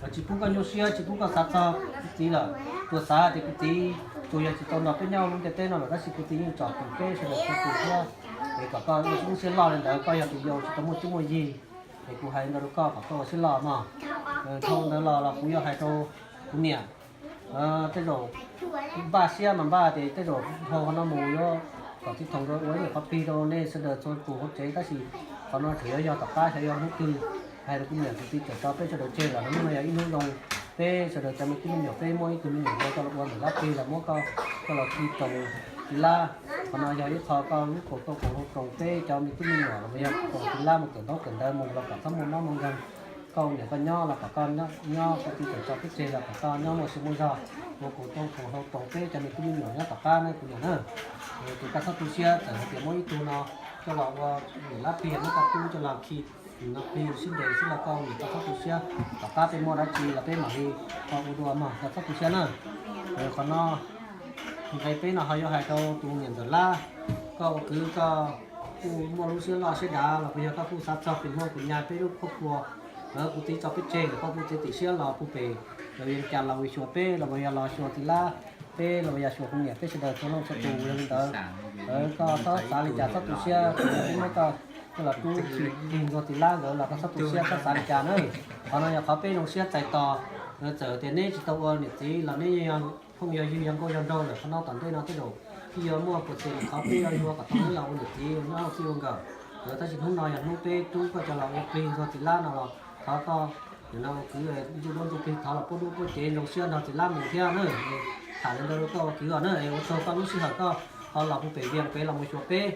Tsis pub koj nyuaj siab, tsis pub koj xav txog kuv txiv lawm. Tsuas xav tias kuv txiv tsuas yog tsis tau nrog peb nyob lub ntiaj teb no lawm, tab sis kuv txiv yeej tsom kwm peb sawv daws txhua tus thiab. Es kom koj ua lub siab loj li ntawd, koj yog tus yau tsis tau muaj cuab muaj yig. Es kuv hais li ntawd rau koj kom koj ua siab loj mog. Dhau ntawd los los kuv yuav hais rau kuv niam. Tej zaum npaj siab mas npaj tias tej zaum dhau qhov no mus yuav kom txiv Thoo nkawd ua ib yam qhov plig rau nej sawv daws txhua tus hauv tsev, tab sis qhov no tseem yuav yog tom qab, xyov yog hnub twg. Hais rau kuv niam kuv txiv txawm tso peb sawv daws tseg lawm, hnub no yog ib hnub zoo, peb sawv daws cov me tub me nyuam peb muab ib tug me nyuam ntawd coj los ua niam lab plig los muab koj coj los khi roos txiv lab. Qhov no yog ib qho koj lub kaum tau kaum hau roos peb cov me tub me nyuam los yog roos txiv lab mus kawm ntaub kawm ntawv mus los kom txhob muaj mob muaj nkeeg. Koj niam koj nyob los kom koj nyob, koj txiv txawm tso peb tseg los kom koj nyob muaj siab muaj zog, ua kaum tau kaum hau roos peb cov me tub me nyuam nyob tom qab na kuv niam na. Ces koj txhob tu siab, txawm hais tias muab ib tug no coj los ua niam lab plig, muab koj tub coj los khi no plig sib nres xwb los koj niam koj txhob tu siab, tom qab peb muaj dab tsi los peb mam li ho ua dua mog, koj txhob tu siab na. Qhov no nqe peb no ho yuav hais rau tus niam ntxawm Lab, koj ua kwv koj kuj muaj lub siab loj siab dav los puas yog koj kuj xav txog pem hnub tus nyab peb lub qhuab qhua. Kuv txiv tso peb tseg lawm, koj kuj txiav txim siab los puag pem, los yog cas los xyuas peb los puas yog los xyuas txiv Lab, peb los yog xyuas kuv niam peb sawv daws txhua leej txhua tus yog li ntawd. Koj txhob xav li cas txhob tu siab, kuv muab koj coj los rub khi plig nrog txiv Lab nkawd los koj txhob tu siab txhob xav li cas na. Qhov no yog qhov peb zoo siab txais tos. Txawm tias neb tsis tau ua niam txiv los neb yeej yog phooj yog ywg yog nkauj yog nraug lawm, qhov no tom ntej no tej zaum twb yuav muaj puas txwm qhov peb yuav ua kom tau neb los ua niam txiv ua txij ua nkawm. Tab sis hnub no yog hnub peb rub koj coj los ua plig nrog txiv Lab no los thov koj nim no ua kwv ntuj duab ntuj plig thov los puab duab puab cev zoo siab nrog txiv Lab mus thiab na. Tham li ntawd rau koj ua kwv os na, es ua tsaug koj lub sij hawm koj ho los puag pem Vias pem los mus xyuas peb.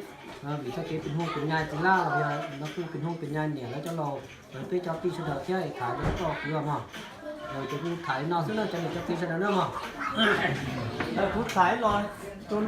Vim txoj kev pem hnub pem nyab txiv Lab los yog no kuj pem hnub pem nyab niam lawv cov laus, peb cov tij sawv daws thiab es tham li ntawd rau koj ua kwv os mog. Ces kuv tham li no xwb na cov niam cov txiv sawv daws na mog. Kuv tham los rau